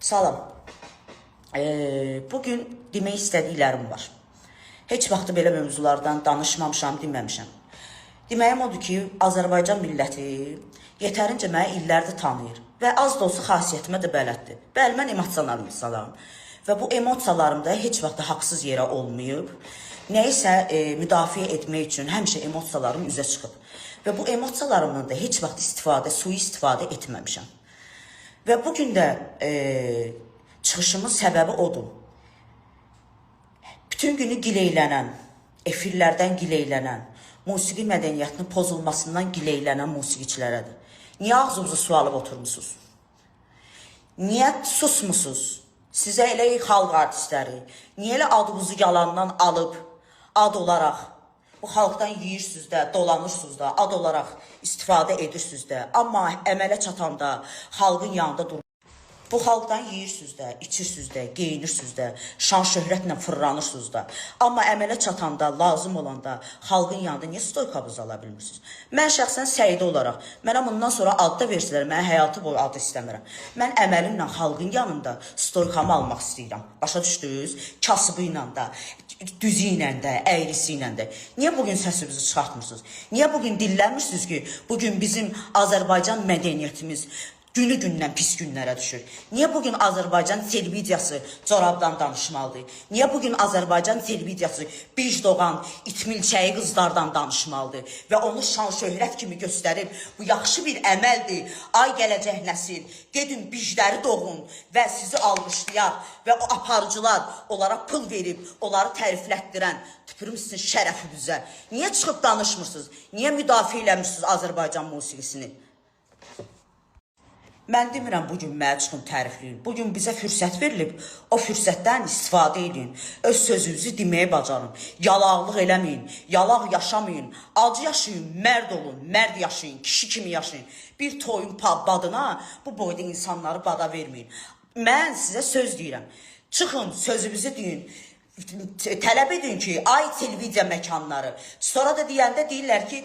Salam. Bugün demək istədiklərim var. Heç vaxtı belə mövzulardan danışmamışam, deməmişəm. Deməyim odur ki, Azərbaycan milləti yetərincə məni illərdir tanıyır və az da olsa xasiyyətimə də bələddir. Bəli, mən emosional insanam və bu emosiyalarım da heç vaxt da haqsız yerə olmayıb. Nəyisə müdafiə etmək üçün həmişə emosiyalarım üzə çıxıb və bu emosiyalarımdan da heç vaxt istifadə, sui-istifadə etməmişəm. Və bu gün də çıxışımın səbəbi odur. Bütün günü gileylənən, efirlərdən gileylənən, musiqi mədəniyyətinin pozulmasından gileylənən musiqiçilərədir. Niyə ağzınızı su alıb oturmusunuz? Niyə susmusunuz? Sizə elə xalq artistləri, niyə elə adınızı yalandan alıb, ad olaraq bu xalqdan yeyirsiniz də, dolanırsınız da, ad olaraq istifadə edirsiniz də, amma əmələ çatanda xalqın yanında dur. Bu xalqdan yeyirsiniz də, içirsiniz də, geyinirsiniz də, şan şöhrətlə fırlanırsınız da. Amma əmələ çatanda, lazım olanda xalqın yanında niyə stoykamızı ala bilmirsiniz? Mən şəxsən Səidə olaraq, mənə bundan sonra ad da versələr, mən həyatı boyu ad istəmirəm. Mən əməlimlə xalqın yanında stoykamı almaq istəyirəm. Başa düşdünüz? Kasıbı ilə də, düzü ilə də, əyrisi ilə də. Niyə bugün səsinizi çıxartmırsınız? Niyə bugün dillənmirsiniz ki, bugün bizim Azərbaycan mədəniyyətimiz günü gündən pis günlərə düşür? Niyə bugün Azərbaycan televiziyası corabdan danışmalıdır? Niyə bugün Azərbaycan televiziyası bij doğan itmilçəyi qızlardan danışmalıdır və onu şan şöhrət kimi göstərib bu yaxşı bir əməldir. Ay gələcək nəsil, gedin bijləri doğun və sizi alqışlayaq və o aparıcılar onlara pul verib, onları təriflətdirən tüpürüm sizin şərəfinizə. Niyə çıxıb danışmırsınız? Niyə müdafiə eləmirsiniz Azərbaycan musiqisini? Mən demirəm bu gün mənə çıxın tərifləyin. Bu gün bizə fürsət verilib, o fürsətdən istifadə edin. Öz sözünüzü deməyi bacarın. Yalaqlıq eləməyin, yalaq yaşamayın. Acı yaşayın, mərd olun, mərd yaşayın, kişi kimi yaşayın. Bir toyun badına bu boyda insanları bada verməyin. Mən sizə söz deyirəm. Çıxın, sözünüzü deyin. Tələb edin ki, ay televiziya məkanları. Sonra da deyəndə deyirlər ki,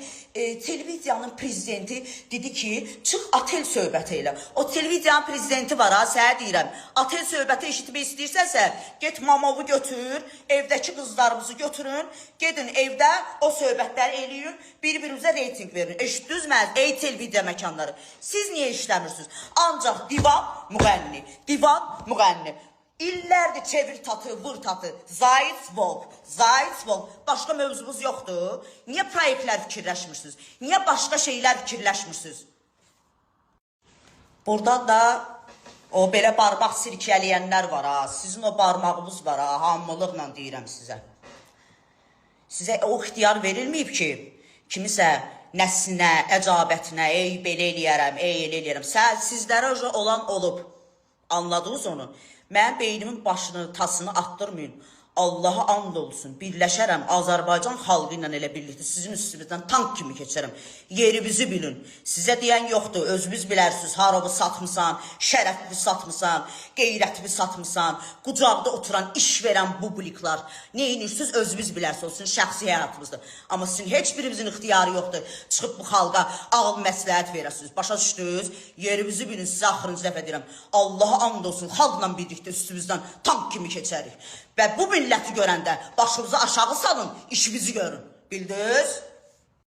televiziyanın prezidenti dedi ki, çıx otel söhbəti elə. O televiziyanın prezidenti var ha, sənə deyirəm. Otel söhbəti eşitmək istəyirsənsə, get mamovu götür, evdəki qızlarımızı götürün, gedin evdə o söhbətləri eləyin, bir-birinizə reyting verin. Eşitdiniz mə? Ey televiziya məkanları. Siz niyə işləmirsiniz? Ancaq divan müğənni, divan müğənni. İllərdir çevir tatı, vur tatı. Zayt Volk, Zayt Volk. Başqa mövzumuz yoxdur. Niyə proyektlər fikirləşmirsiniz? Niyə başqa şeylər fikirləşmirsiniz? Buradan da o belə barmaq sirkələyənlər var ha. Sizin o barmağınız var ha. Hamılıqla deyirəm sizə. Sizə o ixtiyar verilməyib ki, kimisə nəslinə, əcabətinə, ey belə eləyərəm, ey elə eləyərəm. Sizlərə olan olub. Anladınız onu? Mənim beynimin başını, tasını atdırmayın. Allaha and olsun. Birləşərəm Azərbaycan xalqı ilə elə birlikdə sizin üstünüzdən tank kimi keçərəm. Yerinizi bilin. Sizə deyən yoxdur. Özünüz bilərsiniz. Harovu satmısan, şərəfini satmısan, qeyrətini satmısan, qucaqda oturan, iş verən bubliklar. Nə edirsiniz özünüz bilərsiniz. O sizin şəxsi həyatınızdır. Amma sizin heç birimizin ixtiyarı yoxdur. Çıxıb bu xalqa ağıl məsləhət verəsiniz. Başa düşdünüz? Yerimizi bilin. Sizə axırıncı dəfə deyirəm. Allaha and olsun. Xalqla birlikdə üstümüzdən tank kimi keçərik. Və bu milləti görəndə başınızı aşağı salın, işinizi görün. Bildiniz?